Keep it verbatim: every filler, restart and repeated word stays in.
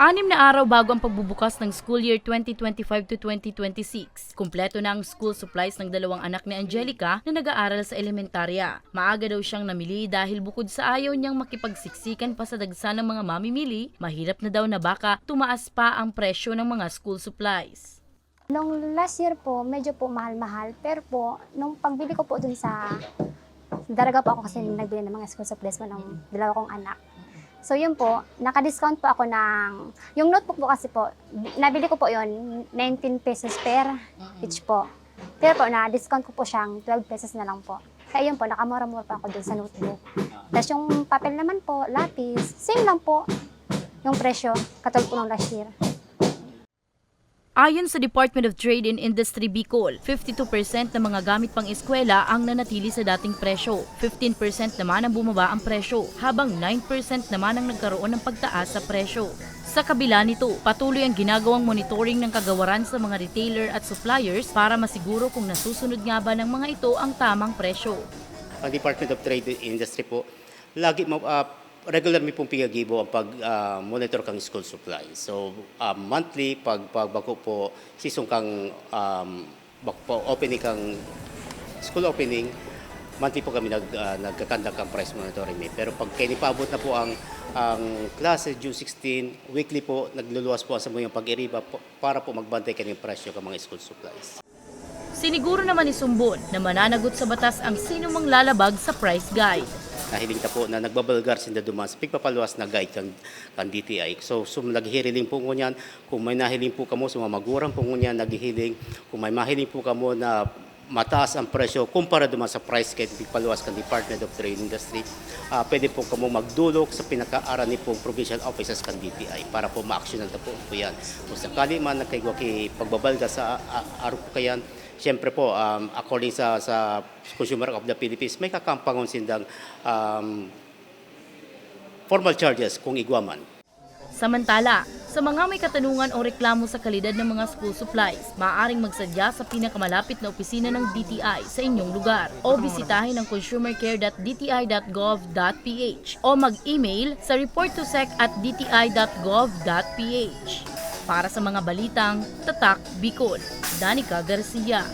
Anim na araw bago ang pagbubukas ng school year twenty twenty-five to twenty twenty-six, kumpleto na ang school supplies ng dalawang anak ni Angelica na nag-aaral sa elementarya. Maaga daw siyang namili dahil bukod sa ayaw niyang makipagsiksikan pa sa dagsa ng mga mamimili, mahirap na daw na baka tumaas pa ang presyo ng mga school supplies. Nung last year po, medyo po mahal-mahal. Pero po, nung pagbili ko po dun sa Daraga po ako kasi nagbili ng mga school supplies po ng dalawa kong anak. So yun po, naka-discount po ako ng, yung notebook po kasi po, nabili ko po yon nineteen pesos per each po. Pero po, na-discount ko po siyang twelve pesos na lang po. Kaya yun po, nakamura-mura po ako dun sa notebook. Tapos yung papel naman po, lapis, same lang po yung presyo, katulad po ng last year. Ayon sa Department of Trade and Industry Bicol, fifty-two percent na mga gamit pang-eskwela ang nanatili sa dating presyo, fifteen percent naman ang bumaba ang presyo, habang nine percent naman ang nagkaroon ng pagtaas sa presyo. Sa kabila nito, patuloy ang ginagawang monitoring ng kagawaran sa mga retailer at suppliers para masiguro kung nasusunod nga ba ng mga ito ang tamang presyo. Ang Department of Trade and Industry po, lagi mo, ah, regular mi pong pingagibo ang pag, ah, monitor kang school supply. So, ah, monthly, pag, pag bako po, season kang, um, bako po, opening kang school opening, monthly po kami nag, ah, nagkakandak ang price monitoring mi. Pero pag kaini paabot na po ang, ang klase, June sixteen, weekly po, nagluluwas po ang samuyang pag-iriba po, para po magbantay kaning presyo ka mga school supplies. Siniguro naman ni Sumbon na mananagot sa batas ang sinumang lalabag sa price guide. Nahiling ta po na nagbabalgar sinda duman sa pigpapaluwas na guide kan, kan D T I. So, so naghihiriling po ngunyan, kung may nahiling po kamo sa mga magulang po ngunyan, naghihiling, kung may mahiling po kamo na mataas ang presyo kumpara duman sa price guide pigpaluwas kan Department of Trade Industry, ah, pwede po kamo magdulok sa pinakaaran ni pong provincial offices kan D T I para po ma-actionan ta po, po yan. Kung sakali man nagkaigwa ki pagbabalga sa ah, arog po kayan, siyempre po, um, according sa, sa Consumer of the Philippines, may kakampangon sindang um, formal charges kung igwa man. Samantala, sa mga may katanungan o reklamo sa kalidad ng mga school supplies, maaaring magsadya sa pinakamalapit na opisina ng D T I sa inyong lugar o bisitahin ang consumercare dot D T I dot gov dot P H o mag-email sa report to sec at D T I dot gov dot P H. Para sa mga balitang Tatak Bicol, Danica Garcia.